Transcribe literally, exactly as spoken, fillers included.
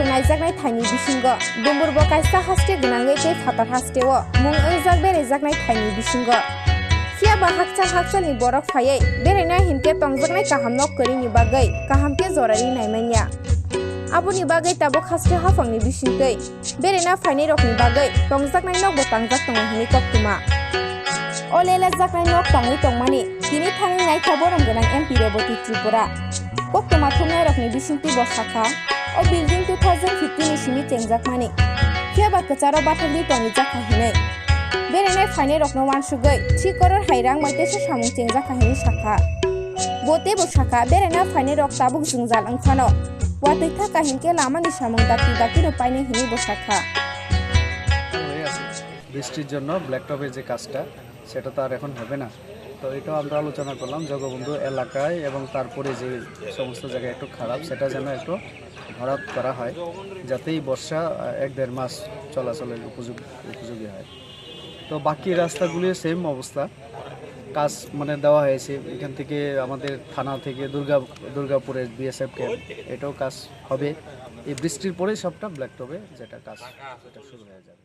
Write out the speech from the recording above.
Naijaknai thaini bisingo Dumbur bo kaisa haste gwnangwi tei phatar hasteo mung wngjak beraijaknai thaini bisingo. Phiya ba hakchal hakchalni borok phaiwi beraina hinkhe tongjaknai kaham nok kwrwini bagwi kaham khe jorari naimanya. Aboni bagwi tabuk haste haphangni bisingtwi beraina phainairokni bagwi tongjaknai nokbo tangjak tongo hwnwi koktwma. O lelajaknai nok tangwi tongmani tini thangwi naikha borom gwnang M P Reboti Tripura. Koktwma thumnairokni bisingtwi bo sakha, o building two thousand fifteen ni simi chengjakmani, phiya ba kwcharo bathakdi tongrijak kha hwnwi. Berainai phainairokno uansugwi three crore hai rang bai teisa samung chengjak kha hwnwi sakha. Bo teibo sakha, beraina phainairok tabuk jwngjal wng phano watwi thaka hinkhe lamani samung dakti dakti no painai hwnwi bo sakha. হয়ে আছে। বৃষ্টির জন্য ব্ল্যাকটপের যে কাজটা, সেটা তো আর এখন হবে না। তো এটাও আমরা আলোচনা করলাম জগবন্ধু এলাকায় এবং তারপরে যে সমস্ত জায়গায় একটু খারাপ, সেটা যেন একটু ভরাট করা হয়, যাতে এই বর্ষা আহ, এক দেড় মাস চলাচলের উপযোগ উপযোগী হয়। তো বাকি রাস্তাগুলিও সেম অবস্থা, কাজ মানে দেওয়া হয়েছে। এখান থেকে আমাদের থানা থেকে দুর্গা দুর্গাপুরের বিএসএফ ক্যাম্প, এটাও কাজ হবে। এই বৃষ্টির পরেই সবটা ব্ল্যাকটপে যেটা কাজ, সেটা শুরু হয়ে যাবে।